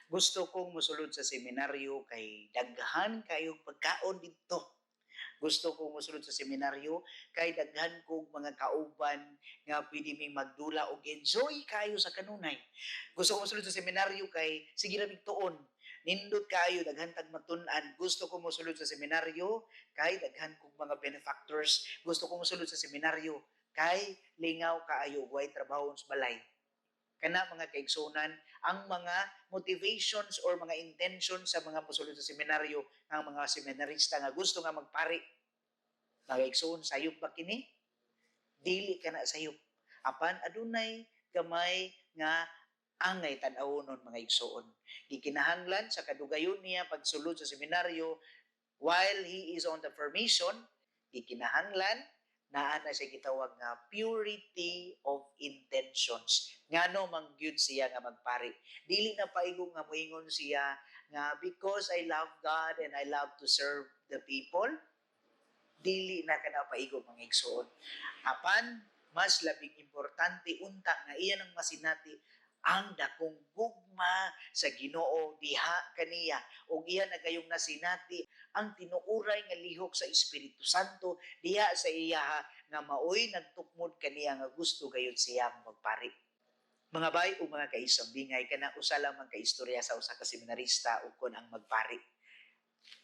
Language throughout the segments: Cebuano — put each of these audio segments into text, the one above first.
Gusto kong mosulod sa seminaryo kay daghan kayong pagkaon didto. Gusto kong mosulod sa seminaryo kay daghan kog mga kauban nga pwede mi magdula og enjoy kayo sa kanunay. Gusto ko mosulod sa seminaryo kay sige ra mig tuon. Nindot kaayo, daghan tag matun-an. Gusto ko mosulod sa seminaryo kay daghan kog mga benefactors. Gusto ko mosulod sa seminaryo kay lingaw kaayo, way trabaho sa balay. Kana, mga kaigsunan, ang mga motivations or mga intentions sa mga mosulod sa seminaryo, ang mga seminarista nga gusto nga magpari. Mga igsoon, sayop ba kini? Dili kana sayop. Apan adunay gamay nga angay tan-awonon, mga igsoon. Gikinahanglan sa kadugayon niya pagsulod sa seminaryo, while he is on the formation, gikinahanglan naa na siya gitawag nga purity of intentions. Ngano man gyud siya nga magpari? Dili na paigo nga moingon siya nga because I love God and I love to serve the people. Dili na kana paigo, mga igsoon. Apan mas labing importante unta nga iya nang masinati ang dakong gugma sa Ginoo diha kaniya ug iya na gayong nasinati ang tinuuray nga lihok sa Espiritu Santo diha sa iyaha nga maoy nagtukmod kaniya nga gusto gayud siya magpari. Mga bay o mga kaisambingay, kana usa lamang ka istorya sa usa ka seminarista ug kon ang magpari.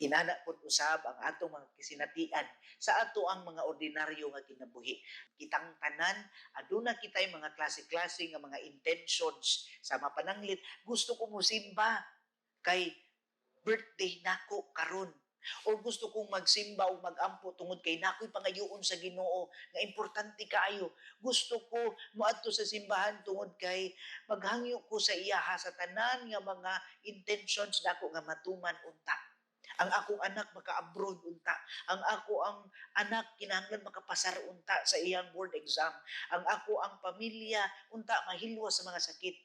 Inana pud usab ang atong mga kasinatian sa ato ang mga ordinaryo nga kinabuhi. Kitang tanan, aduna kitay mga klase-klase nga mga intentions. Sa mapananglit, gusto ko mosimba kay birthday nako karon. Or gusto kong magsimba o magampo tungod kay nakoy pangayoon sa Ginoo nga importante kaayo. Gusto ko moadto sa simbahan tungod kay maghangyo ko sa iyaha sa tanan nga mga intentions nako nga matuman unta. Ang akong anak maka-abroad unta. Ang ako ang anak kinahanglan makapasar unta sa iyang board exam. Ang ako ang pamilya unta mahilwa sa mga sakit.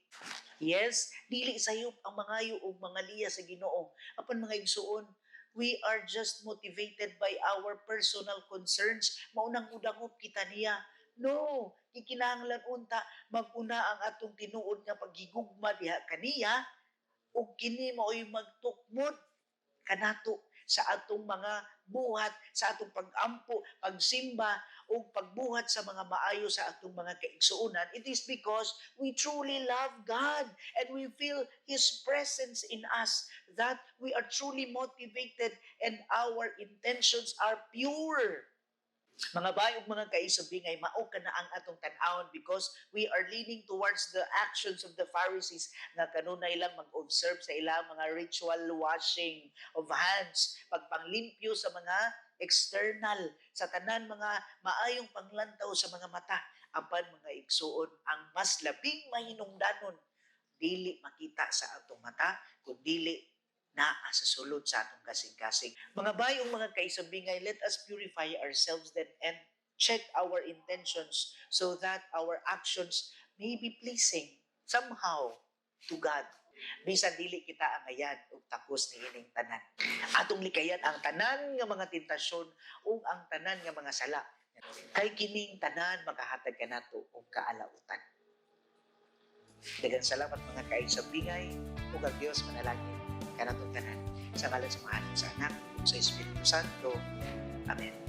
Yes, dili sayop ang mangayo og mga liya sa Ginoo. Apan, mga igsuon, we are just motivated by our personal concerns. Maunang mudangop kita niya. No, gikinahanglan unta maguna ang atong tinuod nga paghigugma diha kaniya ug kini maoy magtukmod kanato sa atong mga buhat, sa atong pag-ampo, pagsimba, ug pagbuhat sa mga maayo sa atong mga kaigsuonan. It is because we truly love God and we feel His presence in us that we are truly motivated and our intentions are pure. Mga bay ug mga kaisabingay, mao kana ang atong tan-awon because we are leaning towards the actions of the Pharisees nga kanunay lang mag-observe sa ilang mga ritual washing of hands, pagpanglimpyo sa mga external, sa tanan mga maayong panglantaw sa mga mata. Apan, mga igsuon, ang mas labing mahinungdanon dili makita sa atong mata, kun dili naa sa sulod sa atong kasing-kasing. Mga bay ug mga kaisabingay, let us purify ourselves then and check our intentions so that our actions may be pleasing somehow to God. Bisan dili kita angayan og takos niining tanan. Atong likayan ang tanan nga mga tentasyon ug ang tanan nga mga sala. Kay kining tanan makahatag kanato og kaalautan. Daghang salamat, mga kaisabingay, ug ang Dios manalangin kanatong tanan. Sa ngalan sa Amahan, sa Anak, ug sa Espiritu Santo. Amen.